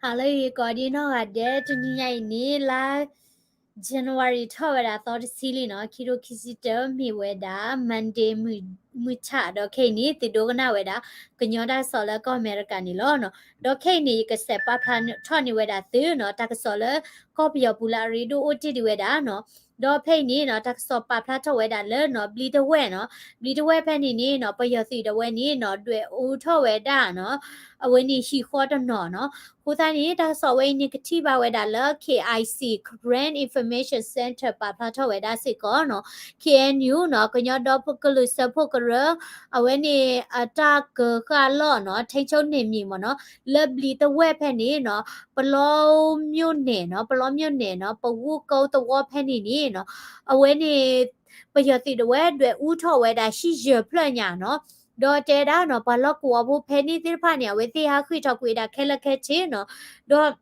ဟါလၢအဂ့ၤကိးဒံနီၢ်ဂၤဒဲး, တနံၤညါအံၤန့ၣ် လါ January ထီၣ်ဝဲဒၣ်သီတဆံလံနီၤ, ခံထိခံဆံတၢ မ့ၢ်ဝဲဒၣ် Monday မုၢ်, မုၢ်ဆၣ်ဒီး ခဲအံၤန့ၣ် သုဒိကနၣ်ဝဲဒၣ် ကညီတၢ်ကစီၣ်လၢကီၢ်အမဲရကၤန့ၣ်လီၤနီၤ. ဒီးခဲအံၤန့ၣ် ယကစးပာ်ဖျါထီၣ်န့ၢ်ဝဲဒၣ်သုနီၤ, တၢ်ကစီၣ်လၢကီၢ်ပယီၤပူၤလၢအရ့ဒိၣ်အိၣ်တ့ၢ်ဒံးဝဲဒၣ်နီၤ. ဒီးဖဲအံၤန့ၣ်နီၤ, တၢ်ကစီၣ်ပာ်ဖျါထီၣ်ဝဲဒၣ်လၢနီၤ, ဘျံးတဝဲၢ်နီၤ, ဘျံးတဝဲၢ်ဖဲန့ၣ်န့ၣ်နီၤ, ပယီၤသုးဒၣ်ဝဲန့ၣ်နီၤ, ဒွဲၣ်အူထီၣ်ဝဲဒၣ်နီၤ, အဝဲန့ၣ်ဟံၣ်ဃီတနီၤနီၤ. အဃိသတးန့ၣ် တၢ်ကစီၣ်ဝဲအံၤန့ၣ် ကထံၣ်ဘၣ်ဝဲဒၣ်လၢ K I C, Karen Information Center ပာ်ဖျါထီၣ်ဝဲဒၣ်စ့ၢ်ကီးနီၤ, K N U နီၤ, ကညီဒီကလုာ်စၢဖှိၣ်ကရၢ, အဝဲန့ၣ် အတၢ်ကၢၤဃာ်လီၢ်နီၤ, ထိန်းချုပ်နယ်မြေ မ့ၢ်နီၤ, လၢဘျံးတဝဲၢ်ဖဲန့ၣ်နီၤ, ပလီမြို့နယ်နီၤ, ပလီမြို့နယ်နီၤ, ပဝူကီသဝီဖဲန့ၣ်န့ၣ်နီၤ, အဝဲန့ၣ် ပယီၤသုးဒၣ်ဝဲဒွဲၣ်အူထီၣ်ဝဲဒၣ်ဟံၣ်ယဲၢ်ဖျၢၣ်ညါနီၤ. ဒီးတဲဒၣ်နီၤ, ပှၤလီၢ်ကဝီၤဖိဖဲန့ၣ်သ့ၣ်တဖၣ်န့ၣ် အဝဲသ့ၣ်ဟးဃ့ၢ်ထီၣ်ကွံာ်ဝဲဒၣ်ခဲလၢာ်ခဲဆ့နီၤ. ဒီး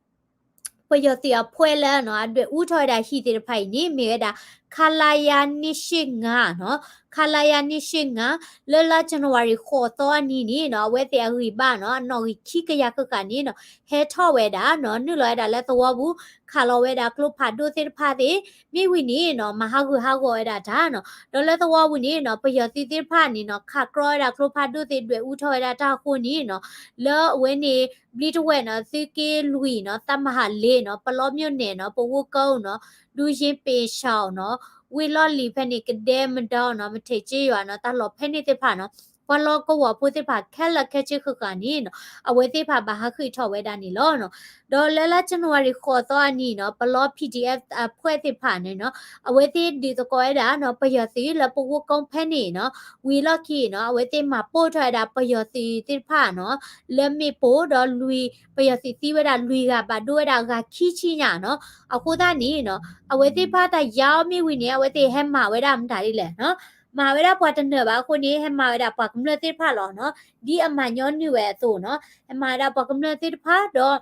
ပယီၤသုးအဖှဲလၢနီၤ, အဒွဲၣ်အူထီၣ်ဝဲဒၣ်ဟံၣ်သ့ၣ်တဖၣ်အံၤန့ၣ် မ့ၢ်ဝဲဒၣ် ခလရ နှစ်ရှစ်ငါးနီၤ, ခလရ နှစ်ရှစ်ငါး, လၢလါ January ဃိးသီအနံၤန့ၣ်နီၤ, အဝဲသ့ၣ်အဂံၢ်ဘါနီၤ, အနီၣ်ဂံၢ်ခံကယၤဃၣ်ဃၣ်န့ၣ်နီၤ, ဟဲထီၣ်ဝဲဒၣ်နီၤ, နုာ်လီၤဝဲဒၣ်လၢသဝီပူၤ, ခးလီၤဝဲဒၣ်ကျိဖးဒိၣ်သ့ၣ်တဖၣ်သ့ၣ်, မ့ၢ်ဝံၤန့ၣ်နီၤ, မၤဟးဂူာ်ဟးဂီၤဝဲဒၣ်တၢ်နီၤ. ဒီးလၢသဝီပူၤန့ၣ်နီၤ, ပယီၤသုးသ့ၣ်တဖၣ်န့ၣ်နီၤ, ခးကြီဝဲဒၣ်ကျိဖးဒိၣ်သ့ၣ် ဒွဲၣ်အူထီၣ်ဝဲဒၣ်တၢ်အဃိန့ၣ်နီၤ, လၢအဝဲန့ၣ် ဘျံးတဝဲၢ်နီၤ, သုးက့လွံၢ်နီၤ, တပ်မဟာလေးနီၤ, ပလီမြို့နယ်နီၤ, ပဝူကီနီၤ, ဒူယ့ပ့ၤရှီနီၤ, ဝ့ၢ်လီၢ်လံၤဖဲန့ၣ် ကဒဲမဒီနီၤ, မထံးက့ယွၤနီၤ, တၢ်လီၢ်ဖဲန့ၣ်သ့ၣ်တဖၣ်နီၤ, ပှၤလီၢ်ကဝီၤဖိသ့ၣ်တဖၣ်ခဲလၢာ်ခဲဆ့ဃၣ်ဃၣ်န့ၣ်နီၤ, အဝဲသ့ၣ်တဖၣ်ဘၣ်ဟးဃ့ၢ်ထီၣ်ဝဲဒၣ်န့ၣ်လီၤနီၤ. ဒီးလၢလါ January ဃိးသီအနံၤနီၤ, ပလီ P D F အဖှဲသ့ၣ်တဖၣ်န့ၣ်နီၤ, အဝဲသ့ၣ်ဒုးသကိးဝဲဒၣ်နီၤ, ပယီၤသုးလၢပဝူကီဖဲန့ၣ်နီၤ, ဝံၤလီၢ်ခံနီၤ, အဝဲသ့ၣ်မၤပိၢ်ထီၣ်ဝဲဒၣ်ပယီၤသုးသ့ၣ်တဖၣ်နီၤ, လၢမ့ၣ်ပိၢ်ဒီးလွံၢ်, ပယီၤသုးသံဝဲဒၣ်လွံၢ်ဂၤ ဘၣ်ဒိဝဲဒၣ်ဂၤခံဆံညါနီၤ. အဃိသတးန့ၣ်နီၤ, အဝဲသ့ၣ်တဖၣ်တၢ်ယါအီၤမ့ၢ်ဝံၤန့ၣ် အဝဲသ့ၣ်ဟဲမၤဝဲဒၣ်မတၤဒ်လဲၣ်နီၤ, မၤဝဲဒၣ်ပှၤတနၢၤဘၣ်အဃိန့ၣ် ဟဲမၤဝဲဒၣ်ပှၤကမျၢၢ်သ့ၣ်တဖၣ်လီၤနီၤ, ဒ်အမၤညီနုၢ်ဝဲအသိးနီၤ, ဟဲမၤဝဲဒၣ်ပှၤကမျၢၢ်သ့ၣ်တဖၣ်ဒီး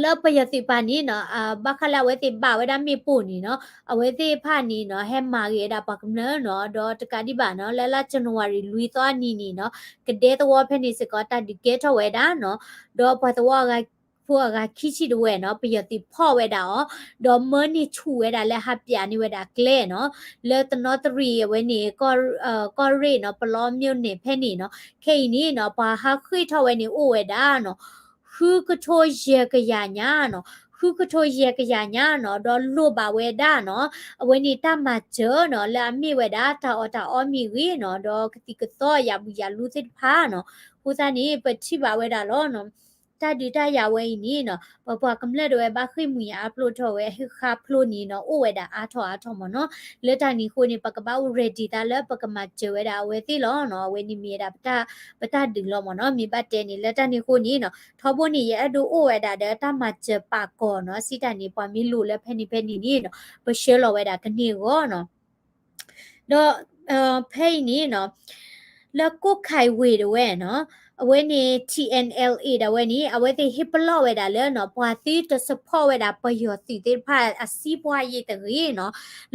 လၢပယီၤသုးပၤန့ၣ်နီၤ, ဘၣ်ဃးလၢအဝဲသ့ၣ်ဘၣ်ဝဲဒၣ်မ့ၣ်ပိၢ်န့ၣ်နီၤ, အဝဲသ့ၣ်တဖၣ်န့ၣ်နီၤ, ဟဲမၤဂ့ၤဝဲဒၣ်ပှၤကမျၢၢ်နီၤ, ဒီးတကးဒံးဘၣ်နီၤ, လၢလါ January လွံၢ်သီအနံၤန့ၣ်နီၤ, ကဒဲသဝီဖဲန့ၣ်စ့ၢ်ကီး တၢ်ဒုးကဲထီၣ်ဝဲဒၣ်နီၤ, ဒီးပှၤသဝီအဂၤဖိအဂၤခံဆံတဝဲနီၤ, ပယီၤသုးဖီၣ်ဝဲဒၣ်အီၤ, ဒီးမၢန့ၢ်ဆူၣ်ဝဲဒၣ်လၢဟးပၠးန့ၢ်ဝဲဒၣ်ကျဲနီၤ, လၢတနီသရံၣ်အဝဲန့ၣ် ကီၢ်ရ့ၣ်နီၤ, ပလီမြို့နယ်ဖဲန့ၣ်နီၤ, ခဲအံၤန့ၣ်နီၤ, ပှၤဟးဃ့ၢ်ထီၣ်ဝဲန့ၣ်အိၣ်ဝဲဒၣ်နီၤ ဃုကထိယဲၢ်ကယၤညါနီၤ, ဃုကထိယဲၢ်ကယၤညါနီၤ, ဒီးလိၣ်ဘၣ်ဝဲဒၣ်နီၤ, အဝဲန့ၣ်တၢ်မၤစၢၤနီၤ, လၢအမ့ၢ်ဝဲဒၣ်တၢ်အီၣ်တၢ်အီမ့ၢ်ဂ့ၤနီၤ, ဒီးကသံၣ်ကသီယၤဘုၣ်ယၤလူသ့ၣ်တဖၣ်နီၤ, အဃိသတးန့ၣ် ပထံၣ်ဘၣ်ဝဲဒၣ်လီၤနီၤ, တၢ်ဒုးတၢ်ယၤဝဲအံၤန့ၣ်နီၤ, ပပှၤကမျၢၢ်ဒၣ်ဝဲဘၣ်ဃ့ၢ်မှံဟးဖျိးထီၣ်ဝဲ ဟ့ၣ်ဃါဖျိးန့ၣ်နီၤ, အိၣ်ဝဲဒၣ်အါထီၣ်အါထီၣ်မ့ၢ်နီၤ, လၢတၢ်န့ၣ်အဃိန့ၣ် ပကဘၣ်အိၣ် ready သးလၢပကမၤစၢၤဝဲဒၣ်အဝဲသ့ၣ်လီၤနီၤ, အဝဲန့ၣ်မ့ၢ်ဝဲဒၣ်ပတၢ်, ပတၢ်ဒုးလီၤမ့ၢ်နီၤ, မ့ၢ်ဘၣ်တဲန့ၣ် လၢတၢ်န့ၣ်အဃိန့ၣ်နီၤ, ထီဘိန့ၣ် ယအဲၣ်ဒိးအိၣ်ဝဲဒၣ်ဒီးတၢ်မၤစၢၤပာ်ကီၤနီၤ, စံးတၢ်န့ၣ် ပှၤမ့ၢ်လိၣ်လၢဖဲန့ၣ်ဖဲန့ၣ်န့ၣ်နီၤ, ပဆှၢလီၤဝဲဒၣ်ကန့ၢ်အဂီၢ်နီၤ. ဒီး ဖဲအံၤန့ၣ်နီၤ, လၢကိၣ်ခၢၣ်ဝ့ၢ်ဒၣ်ဝဲနီၤ, အဝဲန့ၣ် T N L A ဒၣ်ဝဲန့ၣ် အဝဲသ့ၣ်ဟ့ၣ်ပလီၢ်ဝဲဒၣ်လၢနီၤ, ပှၤသုတ support ဝဲဒၣ်ပယီၤသုးသ့ၣ်တဖၣ်အစံးပှၢ်ယ့ၢ်တဂ့ၤနီၤ,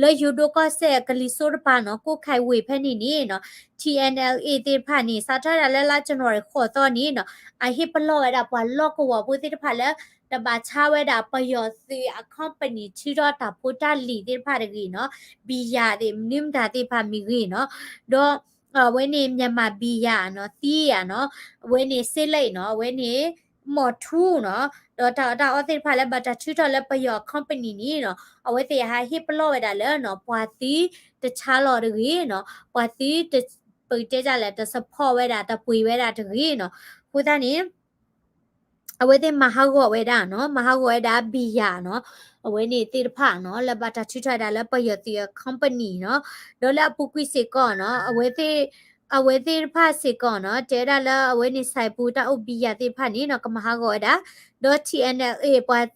လၢယိၤဒိၣ်ကီၢ်စဲၣ်ကလံၤစိးတပၤနီၤ, ကိၣ်ခၢၣ်ဝ့ၢ်ဖဲန့ၣ်န့ၣ်နီၤ, T N L A သ့ၣ်တဖၣ်န့ၣ် စးထီၣ်ဝဲဒၣ်လၢလါ January ဃိးသီန့ၣ်နီၤ, အဟ့ၣ်ပလီၢ်ဝဲဒၣ်ပှၤလီၢ်ကဝီၤဖိသ့ၣ်တဖၣ်လၢ တဘၣ်ဆါဝဲဒၣ်ပယီၤသုးအ company ထုးထီၣ်တၢ်ဖိတၢ်လံၤသ့ၣ်တဖၣ်တဂ့ၤနီၤ, ဘံယၤသ့ၣ် မနုၤမတၤသ့ၣ်တဖၣ်မ့ၢ်ဂ့ၤနီၤ, ဒီး အဝဲန့ၣ် မြန်မာဘံယၤနီၤ, သံယၤနီၤ, အဝဲန့ၣ် စ့လ့ၣ်နီၤ, အဝဲန့ၣ် မီၢ်ထူနီၤ, ဒီးတၢ်အီၣ်တၢ်အီသ့ၣ်တဖၣ်လၢဘၣ်တၢ်ထုးထီၣ်လၢပယီၤအ company န့ၣ်နီၤ, အဝဲသ့ၣ်ဟးဟ့ၣ်ပလီၢ်ဝဲဒၣ်လၢနီၤ, ပှၤသုတဆါလီၤတဂ့ၤနီၤ, ပှၤသုတ ပကတဲဒ်လဲၣ် တ support ဝဲဒၣ် တပှ့ၤဝဲဒၣ်တဂ့ၤနီၤ, အဃိသတးန့ၣ် အဝဲသ့ၣ်မၤဟးဂီၤဝဲဒၣ်နီၤ, မၤဟးဂီၤဝဲဒၣ်ဘံယၤနီၤ, အဝဲန့ၣ်သ့ၣ်တဖၣ်နီၤ, လၢဘၣ်တၢ်ထုးထီၣ်ဝဲဒၣ်လၢပယီၤသုးအ company နီၤ, ဒီးလၢအပူၤကွံာ်စ့ၢ်ကီးနီၤ, အဝဲသ့ၣ် အဝဲသ့ၣ်တဖၣ်စ့ၢ်ကီးနီၤ, တဲဝဲဒၣ်လၢအဝဲန့ၣ် စဲးပူၤတၢ်အိၣ်ဘံယၤသ့ၣ်တဖၣ်န့ၣ်နီၤ, ကမၤဟးဂီၤဝဲဒၣ်, ဒီး T N L A ပှၤ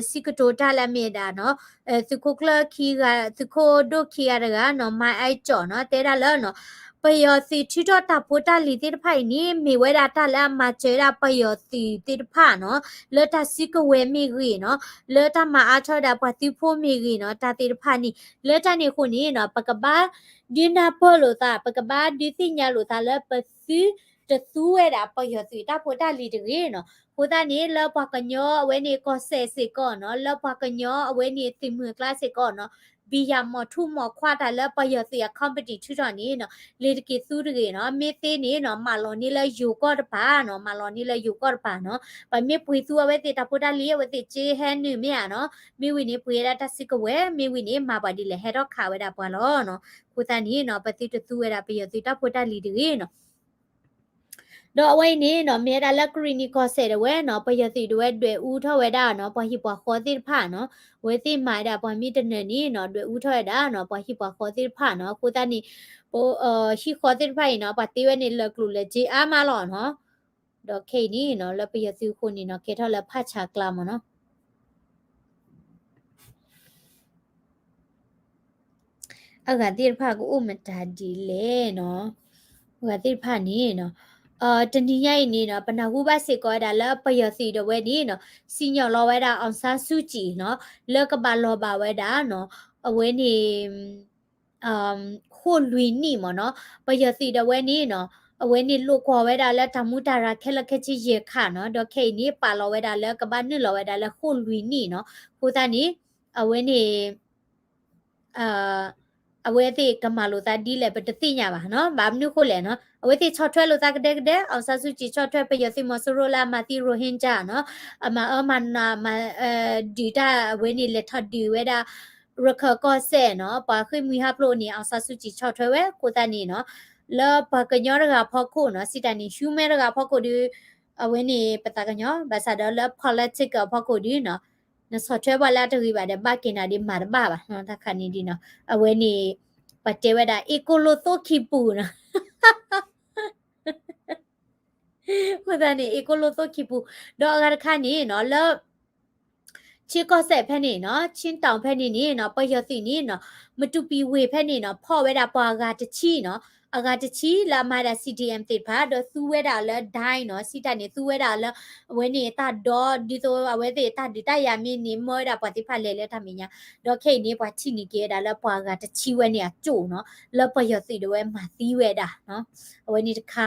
စံးကတိၤတၢ်လၢအမ့ၢ်ဝဲဒၣ်နီၤ, သုးခိၣ်ကျၢၢ်ခံဂၤ, သုးခိၣ်ဒိၣ်ခံဂၤတဂၤနီၤ, မၤအဲကၠီၣ်နီၤ, တဲဒၣ်လၢနီၤ, ပယီၤသုးထုးထီၣ်တၢ်ဖိတၢ်လံၤသ့ၣ်တဖၣ်အံၤန့ၣ် မ့ၢ်ဝဲဒၣ်တၢ်လၢအမၤစၢၤဝဲဒၣ်ပယီၤသုးသ့ၣ်တဖၣ်နီၤ, လၢတၢ်စုကဝဲၤမ့ၢ်ဂ့ၤနီၤ, လၢတၢ်မၤအါထီၣ်ဝဲဒၣ်ပှၤသုးဖိမ့ၢ်ဂ့ၤနီၤ, တၢ်သ့ၣ်တဖၣ်န့ၣ် လၢတၢ်န့ၣ်အဃိန့ၣ်နီၤ, ပကဘၣ်ဒုးနၢ်ပၢၢ်လိာ်သး, ပကဘၣ်ဒုးသ့ၣ်ညါလိာ်သးလၢပသုတသူဝဲဒၣ်ပယီၤသုးတၢ်ဖိတၢ်လံၤတဂ့ၤနီၤ, အဃိသတးန့ၣ် လၢပှၤကညီအဝဲန့ၣ်ကီၢ်စဲၣ်စ့ၢ်ကီးနီၤ, လၢပှၤကညီအဝဲန့ၣ်သုးမုၢ်အကျါစ့ၢ်ကီးနီၤ, ဘံယၤမိာ်ထူမိာ်ခွါတၢ်လၢပယီၤသုးအ company ထုးထီၣ်န့ၣ်နီၤ, လ့ၤတက့ၤသူတဂ့ၤနီၤ, မ့ၢ်သ့န့ၣ်နီၤ မၤလီၤန့ၢ်လၢယိၤကီၢ်တပၤနီၤ, မၤလီၤန့ၢ်လၢယိၤကီၢ်တပၤနီၤ, ပမ့ၢ်ပှ့ၤသူအဝဲသ့ၣ်တၢ်ဖိတၢ်လံၤ အဝဲသ့ၣ်က့ဟဲနုာ်မ့ၢ်ဧါနီၤ, မ့ၢ်ဝံၤန့ၣ်ပှ့ၤဝဲဒၣ်တၢ်စုကဝဲၤ, မ့ၢ်ဝံၤန့ၣ် မၤပှၤဒ်လဲၣ်ဟဲထီၣ်ခးဝဲဒၣ်ပှၤလီၤနီၤ, အဃိသတးန့ၣ်နီၤ ပသုတသူဝဲဒၣ်ပယီၤသုးတၢ်ဖိတၢ်လံၤတဂ့ၤနီၤ. ဒီးအဝဲအံၤန့ၣ်နီၤ မ့ၢ်ဝဲဒၣ်လၢကရံၣ်နံၣ်ကီၢ်စဲၣ်ဒၣ်ဝဲနီၤ, ပယီၤသုးဒၣ်ဝဲဒွဲၣ်အူထီၣ်ဝဲဒၣ်နီၤ ပှၤဟံၣ်ပှၤဃီသ့ၣ်တဖၣ်နီၤ, အဝဲသ့ၣ်မၤဝဲဒၣ်ပှၤမ့ၢ်တနၢၤန့ၣ်နီၤ ဒွဲၣ်အူထီၣ်ဝဲဒၣ်နီၤ ပှၤဟံၣ်ပှၤဃီသ့ၣ်တဖၣ်နီၤ, အဃိသတးန့ၣ် ပ ဟံၣ်ဃီသ့ၣ်တဖၣ်အံၤနီၤ ပှၤတ့ဝဲန့ၣ်လၢကျိၤလၢစ့အါမးလီၤနီၤ, ဒီးခဲအံၤန့ၣ်နီၤ လၢပယီၤသုးအဃိန့ၣ်နီၤ ကဲထီၣ်လၢဖးဆးကျါမ့ၢ်နီၤ အဂၤသ့ၣ်တဖၣ်ကအိၣ်မတၤဒ်လဲၣ်နီၤ, အဂၤသ့ၣ်တဖၣ်န့ၣ်နီၤ, တနံၤညါအံၤန့ၣ်နီၤ ပနၢ်ဟူဘၣ်စ့ၢ်ကီးဝဲဒၣ်လၢပယီၤသုးဒၣ်ဝဲန့ၣ်နီၤ စံၣ်ညီၣ်လီၤဝဲဒၣ် အောင်ဆန်းစုကြည် နီၤ လၢကဘၣ်လီၤဘၣ်ဝဲဒၣ်နီၤ, အဝဲန့ၣ် ဃိၣ်လွံၢ်နံၣ်မ့ၢ်နီၤ, ပယီၤသုးဒၣ်ဝဲန့ၣ်နီၤ, အဝဲန့ၣ်လိာ်ကွီၢ်ဝဲဒၣ်လၢတၢ်မူတၢ်ရၢ်ခဲလၢာ်ခဲဆ့ယဲၢ်ခါနီၤ, ဒီးခဲအံၤန့ၣ် ပာ်လီၤဝဲဒၣ်လၢကဘၣ်နုာ်လီၤဝဲဒၣ်လၢဃိၣ်လွံၢ်နံၣ်နီၤ, အဃိသတးန့ၣ် အဝဲန့ၣ် အဝဲသ့ၣ်ကမၤလိာ်သးဒ်လဲၣ် ပတသ့ၣ်ညါဘၣ်နီၤ, ဘၣ်မနုၤဃိလဲၣ်နီၤ, အဝဲသ့ၣ်ဆီၣ်ထွဲလိာ်သးကဒဲကဒဲ, အောင်ဆန်းစုကြည် ဆီၣ်ထွဲပယီၤသုးမီၤစိရိၤလၢအမၤသံ Rohingya နီၤ, အမၤအၢမၤနးမၤ ဒုးတၢ်အဝဲန့ၣ် လဲၤထီၣ်ဒုးဝဲဒၣ် ရခၢၣ်ကီၢ်စဲၣ်နီၤ, ပှၤဃ့ၢ်မှံဟးဖျိးန့ၣ် အောင်ဆန်းစုကြည် ဆီၣ်ထွဲဝဲ အဃိသတးန့ၣ်နီၤ, လၢပှၤကညီတဂၤအဖီခိၣ်နီၤ, စံးတၢ်န့ၣ် human တဂၤအဖီခိၣ်ဒီး အဝဲန့ၣ်ပသးကညီၤ ဘၣ်ဆၣ်ဒီးလၢ political အဖီခိၣ်ဒီးနီၤ, နဆီၣ်ထွဲပှၤလၢအတဂ့ၤဘၣ်ဒီး ဘၣ်က့ၤနၤဒီးမၤတဘၣ်ဘၣ်နီၤ, တၢ်ခါန့ၣ်ဒ်နီၤ, အဝဲန့ၣ် ပှၤတဲဝဲဒၣ် အ့ၣ်ကိၣ်လိၣ်သိၣ်ခံပူၤနီၤ အဃိသတးန့ၣ် အ့ၣ်ကိၣ်လိၣ်သိၣ်ခံပူၤ, ဒီးအဂၤတခါန့ၣ်နီၤ လၢ ခၠ့ၣ်ကီၢ်စဲၣ်ဖဲန့ၣ်နီၤ, ခၠ့ၣ်တီၣ်ဖဲန့ၣ်န့ၣ်နီၤ, ပယီၤသုးန့ၣ်နီၤ, မတူပီဝ့ၢ်ဖဲန့ၣ်နီၤ, ဖီၣ်ဝဲဒၣ်ပှၤအဂၤတဆံနီၤ, အဂၤတဆံလၢအမၤဒၣ် C D M သ့ၣ်တဖၣ် ဒီးသူဝဲဒၣ်လၢ ဒၣ်နီၤ, စံးတၢ်န့ၣ် သူဝဲဒၣ်လၢ အဝဲန့ၣ်တၢ်ဒီ ဒ်သိးအဝဲသ့ၣ်တၢ်ဒုးတၢ်ယၤမ့ၢ်န့ၣ် မၢဝဲဒၣ်ပှၤသ့ၣ်တဖၣ်လဲၤလၢတၢ်မဲာ်ညါ, ဒီးခဲအံၤန့ၣ် ပှၤထံၣ်န့ၢ်က့ၤဝဲဒၣ်လၢပှၤအဂၤတဆံဝဲန့ၣ်အကၠိၣ်နီၤ, လၢပယီၤသုးဒၣ်ဝဲမၤသံဝဲဒၣ်နီၤ, အဝဲန့ၣ်တခါ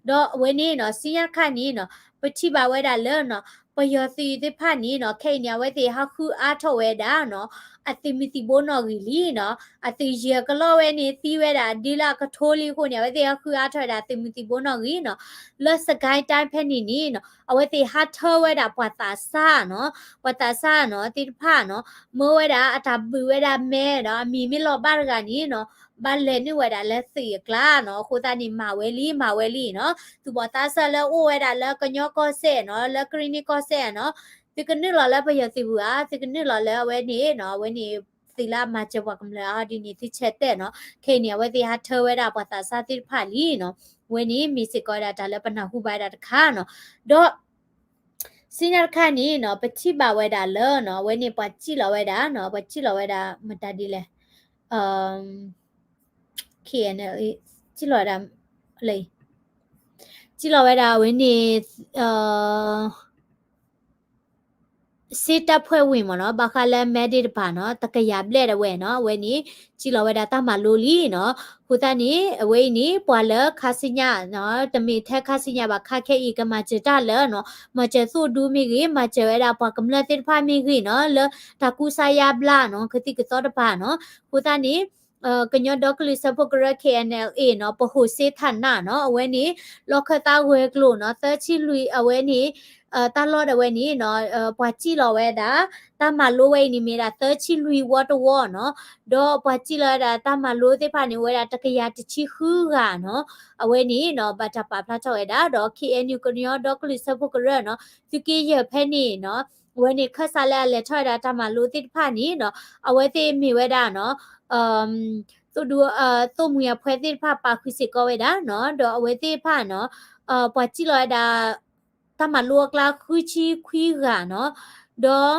ဒီးအဝဲန့ၣ်နီၤ ဆူညါတခါန့ၣ်နီၤ ပထံၣ်ဘၣ်ဝဲဒၣ်လၢနီၤ ပယီၤသုးသ့ၣ်တဖၣ်န့ၣ်နီၤ ခဲအံၤန့ၣ် အဝဲသ့ၣ်ဟးဃုအါထီၣ်ဝဲဒၣ်နီၤ အသုးမုၢ်သံၣ်ဘိနီၣ်ဂံၢ်လံနီၤ, အသုးယဲၢ်ကလီဝဲန့ၣ် သံဝဲဒၣ်ဒ်လၢအကထိလံအဃိန့ၣ် အဝဲသ့ၣ်ဟးဃုအါထီၣ်ဝဲဒၣ်အသုးမုၢ်သံၣ်ဘိနီၣ်ဂံၢ်နီၤ, လၢစကဲတၢ်ဖဲန့ၣ်န့ၣ်နီၤ အဝဲသ့ၣ်ဟးထၢဝဲဒၣ်ပှၤသးစၢ်နီၤ, ပှၤသးစၢ်နီၤသ့ၣ်တဖၣ်နီၤ မၢဝဲဒၣ်အတၢ်ဘုးဝဲဒၣ်မဲဒီး အမံၤမ့ၢ်လီၤဘၣ်တဂၤန့ၣ်နီၤ ဘၣ်လဲၤနုာ်ဝဲဒၣ်လၢသုးအကျါနီၤ, အဃိသတးန့ၣ် မၤဝဲလံ မၤဝဲလံနီၤ, သုးဘီၣ်သးစၢ်လၢအိၣ်ဝဲဒၣ်လၢကညီကီၢ်စဲၣ်နီၤ လၢကရံၣ်နံၣ်ကီၢ်စဲၣ်နီၤ, သုကနုာ်လီၤလၢပယီၤသုးပူၤဧါ, သုကနုာ်လီၤလၢအဝဲန့ၣ်နီၤ အဝဲန့ၣ် သုးလၢအမၤစၢၤပှၤကမျၢၢ်အါဒ်န့ၣ် သုဆဲးတဲာ်နီၤ, ခဲအံၤန့ၣ် အဝဲသ့ၣ်ဟးထၢဝဲဒၣ်ပှၤသးစၢ်သ့ၣ်တဖၣ်လံနီၤ, အဝဲန့ၣ်မ့ၢ်စ့ၢ်ကီးဝဲဒၣ်တၢ်လၢပနၢ်ဟူဘၣ်ဝဲဒၣ်တခါနီၤ, ဒီး ဆူညါတခါန့ၣ်နီၤ ပထံၣ်ဘၣ်ဝဲဒၣ်လၢနီၤ အဝဲန့ၣ်ပှၤစံၣ်လီၤဝဲဒၣ်နီၤ ပှၤစံၣ်လီၤဝဲဒၣ် မတၤဒ်လဲၣ် KNLA စံၣ်လီၤဝဲဒၣ် လၢ စံၣ်လီၤဝဲဒၣ်အဝဲန့ၣ် စစ်တပ်ဖွဲ့ဝင်မ့ၢ်နီၤ ဘၣ်ဃးလၢ medic တပၤနီၤ တကယၤဘျဲၣ်ဒၣ်ဝဲနီၤ အဝဲန့ၣ် စံၣ်လီၤဝဲဒၣ်တၢ်မၤလိလံနီၤ, အဃိသတးန့ၣ် အဝဲအံၤန့ၣ် ပှၤလၢခါဆူညါနီၤ တမ့ၢ်ထဲခါဆူညါဘၣ် ခါခဲအံၤ ကမၤစၢၤတၢ်လၢနီၤ မၤစၢၤသိၣ်ဒူမ့ၢ်ဂ့ၤ မၤစၢၤဝဲဒၣ်ပှၤကမျၢၢ်သ့ၣ်တဖၣ်မ့ၢ်ဂ့ၤနီၤ လၢတၢ်ကူစါယါဘျါနီၤ ကသံၣ်ကသီတပၤနီၤ, အဃိသတးန့ၣ် ကညီဒီကလုာ်စၢဖှိၣ်ကရၢ KNLA နီၤ ပဟိးစ့ထၣ်နၢ်နီၤ အဝဲန့ၣ် လီၢ်ခၢၣ်သးဂၢၢ်ကျိၤနီၤ သၢဆံလွံၢ် အဝဲန့ၣ် တၢ်လီၢ်ဒၣ်ဝဲန့ၣ်နီၤ ပှၤစံၣ်လီၤဝဲဒၣ် တၢ်မၤလိဝဲအံၤန့ၣ်မ့ၢ်ဒၣ်သၢဆံလွံၢ်ဝီတဝီနီၤ, ဒီးပှၤစံၣ်လီၤဝဲဒၣ်တၢ်မၤလိသ့ၣ်တဖၣ်န့ၣ် အိၣ်ဝဲဒၣ်တကယၤတဆံဃုဂၤနီၤ, အဝဲန့ၣ်နီၤ ဘၣ်တၢ်ပာ်ဖျါထီၣ်ဝဲဒၣ် ဒီး KNU ကညီဒီကလုာ်စၢဖှိၣ်ကရၢနီၤ သုးက့ယဲၢ်ဖဲန့ၣ်နီၤ အဝဲန့ၣ် ခၢၣ်စးလၢအလဲၤထီၣ်ဝဲဒၣ်တၢ်မၤလိသ့ၣ်တဖၣ်န့ၣ်နီၤ အဝဲသ့ၣ်မ့ၢ်ဝဲဒၣ်နီၤ သိၣ်ဒူ သိၣ်မှံၤအဖှဲသ့ၣ်တဖၣ်ပာ်ဃုာ်စ့ၢ်ကီးဝဲဒၣ်နီၤ ဒီးအဝဲသ့ၣ်တဖၣ်နီၤ ပှၤစံၣ်လီၤဝဲဒၣ် တၢ်မၤလိအကျါ ဃုဆံခွံဂၤနီၤ ဒီး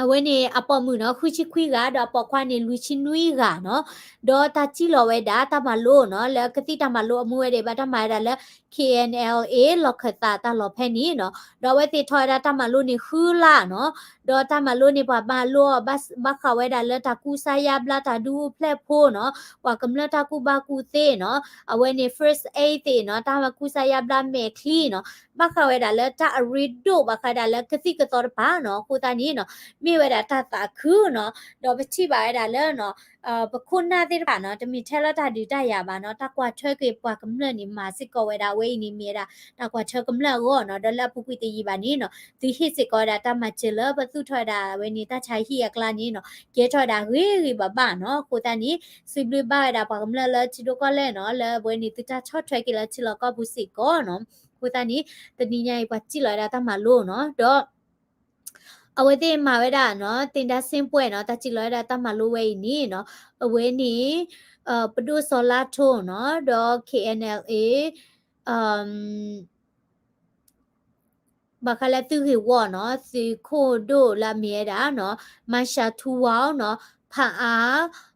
အဝဲန့ၣ်အပိာ်မုၣ်နီၤ ဃုဆံခွံဂၤ ဒီးအပိာ်ခွါန့ၣ် လွံၢ်ဆံနွံဂၤနီၤ, ဒီးတၢ်စံၣ်လီၤဝဲဒၣ်တၢ်မၤလိနီၤ လၢကသံၣ်တၢ်မၤလိအမူဝဲဒၣ် ဘၣ်တၢ်မၤဝဲဒၣ်လၢ KNLA လီၢ်ခၢၣ်သးတၢ်လီၢ်ဖဲန့ၣ်နီၤ, ဒီးအဝဲသ့ၣ်ထီၣ်ဝဲဒၣ်တၢ်မၤလိန့ၣ်ဃုလါနီၤ, ဒီးတၢ်မၤလိန့ၣ် ပှၤမၤလိအီၤ ဘၣ်ဃးဝဲဒၣ်လၢတၢ်ကူစါယါဘျါ တၢ်ဒုးအိၣ်ဖျဲၣ်ဖိနီၤ, ပှၤကမျၢၢ်တၢ်ကူၣ်ဘၣ်ကူၣ်သ့နီၤ, အဝဲန့ၣ် first aid သ့ၣ်နီၤ, တၢ်ကူစါယါဘျါမဲာ်ချံနီၤ, ဘၣ်ဃးဝဲဒၣ်လၢတၢ်အရ့ဒိၣ် ဘၣ်ဃးဒၣ်လၢကသံၣ်ကသီတဖၣ်နီၤ. အဃိသတးန့ၣ်နီၤ မ့ၢ်ဝဲဒၣ်တၢ်သးခုနီၤ, ဒီးပထံၣ်ဘၣ်ဝဲဒၣ်လၢ ပခိၣ်နၢ်သ့ၣ်တဖၣ်နီၤ တမ့ၢ်ထဲလၢတၢ်ဒုးတၢ်ယၤဘၣ်နီၤ, တၢ်ကွၢ်ထွဲက့ၤပှၤကမျၢၢ်န့ၣ် မၤစ့ၢ်ကီးဝဲဒၣ် အဝဲအံၤန့ၣ်မ့ၢ်ဝဲဒၣ် တၢ်ကွၢ်ထွဲကမျၢၢ်အဂီၢ်နီၤ. ဒီးလၢအပူၤကွံာ်တယံာ်ဘၣ်န့ၣ်နီၤ သုဟ့ၣ်စ့ၢ်ကီးဝဲဒၣ်တၢ်မၤစၢၤလၢပသူၣ်ထီၣ်ဝဲဒၣ်အဝဲန့ၣ် တၢ်ဆါဟံၣ်အကျါန့ၣ်နီၤ ကဲထီၣ်ဝဲဒၣ်ဂ့ၤဂ့ၤဘၣ်ဘၣ်နီၤ. အဃိသတးန့ၣ် စံးဘျုးဘၣ်ဝဲဒၣ်ပှၤကမျၢၢ်လၢထံဒိၣ်ကီၢ်လဲၢ်နီၤ လၢအဝဲန့ၣ် သုတၢ်ဆီၣ်ထွဲက့ၤလၢထံလီၢ်ကီၢ်ပူၤစ့ၢ်ကီးနီၤ. အဃိသတးန့ၣ် တနံၤညါအံၤ ပှၤစံၣ်လီၤဝဲဒၣ်တၢ်မၤလိနီၤ ဒီး အဝဲသ့ၣ်မၤဝဲဒၣ်နီၤ သ့ၣ်ဒါစ့ၣ်ပှဲၤနီၤ တၢ်စံၣ်လီၤဝဲဒၣ်တၢ်မၤလိဝဲအံၤန့ၣ်နီၤ အဝဲန့ၣ် ပဒိၣ်စီၤလါထိနီၤ ဒီး K N L A ဘၣ်ဃးလၢသုးဂ့ၢ်ဝီနီၤ သုးခိၣ်ဒိၣ်လၢအမ့ၢ်ဝဲဒၣ်နီၤ မၤရှၤထူဝါနီၤ ဖးအါ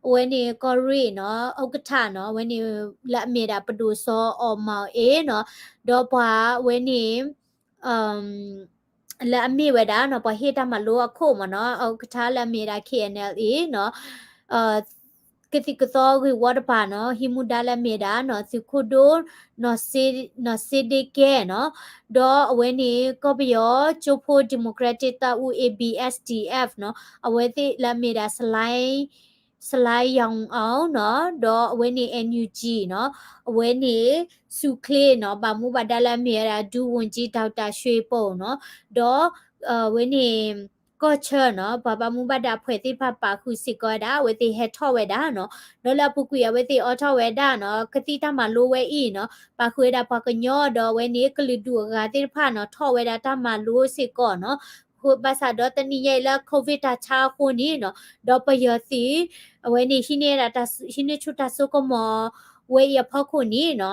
အဝဲန့ၣ်ကီၢ်ရ့ၣ်နီၤ ဥက္ကဋ္ဌနီၤ အဝဲန့ၣ်လၢအမ့ၢ်ဒၣ်ပဒိၣ်စီၤအီၣ်မီၣ်အ့နီၤ ဒီးပှၤဝဲန့ၣ် လၢအမ့ၢ်ဝဲဒၣ်နီၤ ပှၤဟ့ၣ်တၢ်မၤလိအခိၣ်မ့ၢ်နီၤ ဥက္ကဋ္ဌလၢအမ့ၢ်ဒၣ် K N L A နီၤ ကသံၣ်ကသီဂ့ၢ်ဝီတဖၣ်နီၤ ဟံးမူဒါလၢအမ့ၢ်ဒၣ်နီၤ သုးခိၣ်ဒိၣ် နီၢ်စ့ဒ့ကဲနီၤ ဒီးအဝဲန့ၣ် ကီၢ်ပယီၤကၠိဖိ Democratic တပ်ဦး A B S D F နီၤ အဝဲသ့ၣ်လၢအမ့ၢ်ဒၣ် စလၢယီၤအီၤနီၤ ဒီးအဝဲန့ၣ် N U G နီၤ အဝဲန့ၣ် ဆူၣ်ချ့နီၤ ဘၣ်မူဘၣ်ဒါလၢအမ့ၢ်ဝဲဒၣ် ဒုဝန်ကြီး ဒေါက်တာရွှေဘိုနီၤ ဒီး အဝဲန့ၣ် ကီၢ်ဆၢနီၤ ပှၤဘၣ်မူဘၣ်ဒါဖှဲးသ့ၣ်တဖၣ်ပာ်ဃုာ်စ့ၢ်ကီးဝဲဒၣ် အဝဲသ့ၣ်ဟဲထီၣ်ဝဲဒၣ်နီၤ ဒီးလၢအပူၤကွံာ်အဝဲသ့ၣ်အိးထီၣ်ဝဲဒၣ်နီၤ ကသံၣ်တၢ်မၤလိဝဲအံၤနီၤ ပာ်ဃုာ်ဝဲဒၣ်ပှၤကညီဒီးအဝဲန့ၣ် ကလုာ်ဒူၣ်အဂၤသ့ၣ်တဖၣ်နီၤ ထီၣ်ဝဲဒၣ်တၢ်မၤလိစ့ၢ်ကီးနီၤ ဘၣ်ဆၣ်ဒီးတနံၤညါအံၤလၢ COVID တၢ်ဆါအဃိန့ၣ်နီၤ ဒီးပယီၤသုး အဝဲန့ၣ် ဟံးန့ၢ်ဆူၣ်တၢ်စိကမီၤဝဲအံၤအဖီခိၣ်န့ၣ်နီၤ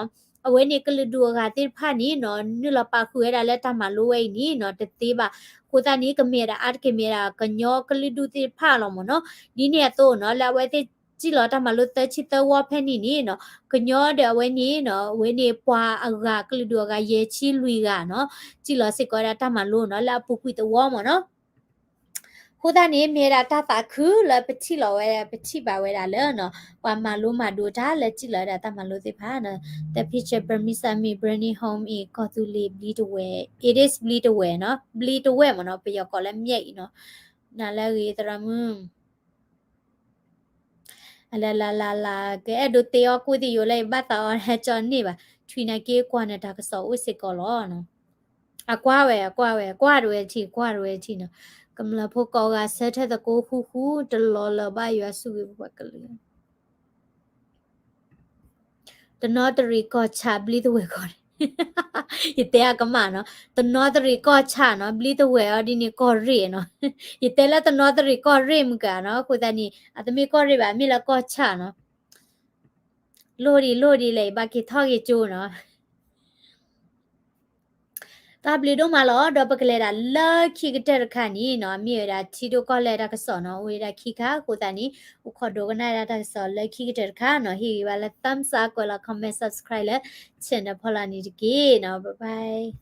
အဝဲန့ၣ်ကလုာ်ဒူၣ်အဂၤသ့ၣ်တဖၣ်န့ၣ်နီၤ နုာ်လီၤပာ်ဃုာ်ဝဲဒၣ်လၢတၢ်မၤလိဝဲအံၤန့ၣ်နီၤ တသ့ဘၣ်. အဃိသတးန့ၣ် ကမ့ၢ်ဒၣ်အါတက့ၢ်မ့ၢ်ဒၣ်ကညီကလုာ်ဒူၣ်သ့ၣ်တဖၣ်လီၤမ့ၢ်နီၤ. ဒ်န့ၣ်အသိးနီၤ လၢအဝဲသ့ၣ်စံၣ်လီၤတၢ်မၤလိသၢဆံသၢဝီဖဲန့ၣ်န့ၣ်နီၤ ကညီဒီးအဝဲန့ၣ်နီၤ အဝဲန့ၣ်ပှၤအဂၤကလုာ်ဒူၣ်အဂၤယဲၢ်ဆံလွံၢ်ဂၤနီၤ စံၣ်လီၤစ့ၢ်ကီးဝဲဒၣ်တၢ်မၤလိနီၤ လၢအပူၤကွံာ်သဝီမ့ၢ်နီၤ. အဃိသတးန့ၣ် မ့ၢ်ဝဲဒၣ်တၢ်သးခုလၢပထံၣ်လီၤဝဲ ပထံၣ်ဘၣ်ဝဲဒၣ်လၢနီၤ ပှၤမၤလိမၤဒိးတၢ်လၢစံၣ်လီၤဝဲဒၣ်တၢ်မၤလိသ့ၣ်တဖၣ်နီၤ. The picture, Burmese Army burning home in ကီၢ်သူလ့ၤဘျံးတဝဲၢ် It is ဘျံးတဝဲၢ်နီၤ ဘျံးတဝဲၢ်မ့ၢ်နီၤ ပယီၤကိးလၢ မျက်ရည် နီၤ နၤလၢအဂ့ၤသရၣ်မုၣ် အလၢလၢလၢလၢ ကအဲၣ်ဒိးသ့အီၤကိၣ်သ့ယိာ်လၢယဘၣ်သးအီၤဟဲကၠီန့ၢ်ဘၣ် ထွံၣ်နာ်က့ကွၢ်နတၢ်ကစီၣ်အိၣ်စ့ၢ်ကီးလီၤနီၤ. အကွၢ်ဝဲ အကွၢ်ဝဲ ကွၢ်တဝဲတထံၣ် ကွၢ်တဝဲတထံၣ်နီၤ. ကမျၢၢ်ဖိကိးဂၤဆၢထၢၣ်သကိးဃူဃူ တလီၤလၢၤဘၣ်ယွၤဆိၣ်ဂ့ၤပပှၤကလုာ် တနီသရံၣ်ကီၢ်ဆၣ်ဘျံးတဝဲၢ်ကီၢ်န့ၣ် ယတဲအကမၣ်နီၤ တနီသရံၣ်ကီၢ်ဆၣ်နီၤ ဘျံးတဝဲၢ်အီၤဒ်န့ၣ်ကီၢ်ရ့ၣ်နီၤ ယတဲလၢတနီသရံၣ်ကီၢ်ရ့ၣ်မုၢ်ကနီၤ အဃိသတးန့ၣ် အတမ့ၢ်ကီၢ်ရ့ၣ်ဘၣ် မ့ၢ်လၢကီၢ်ဆၣ်နီၤ လိၣ်ဒံးလိၣ်ဒံးလဲၣ် ယဘၣ်က့ၤထီၣ်က့ၤကၠိနီၤ တၢ်ဘျုးဒိၣ်မးလီၤ ဒီးပကလဲၤဒၣ်လၢခံကတၢၢ်တခါန့ၣ်နီၤ မ့ၢ်ဝဲဒၣ်ထံဒိၣ်ကီၢ်လဲၢ်တၢ်ကစီၣ်နီၤ အိၣ်ဝဲဒၣ်ခံခါ အဃိသတးန့ၣ် အိၣ်ခိးဒိကနၣ်ဒၣ်တၢ်ကစီၣ်လၢခံကတၢၢ်တခါနီၤ ဟ့ၣ်ဂံၢ်ဘါလၢ thumbs up ကွဲးလီၤ comment subscribe လၢ channel ဖီလာ်န့ၣ်တက့ၢ်နီၤ bye bye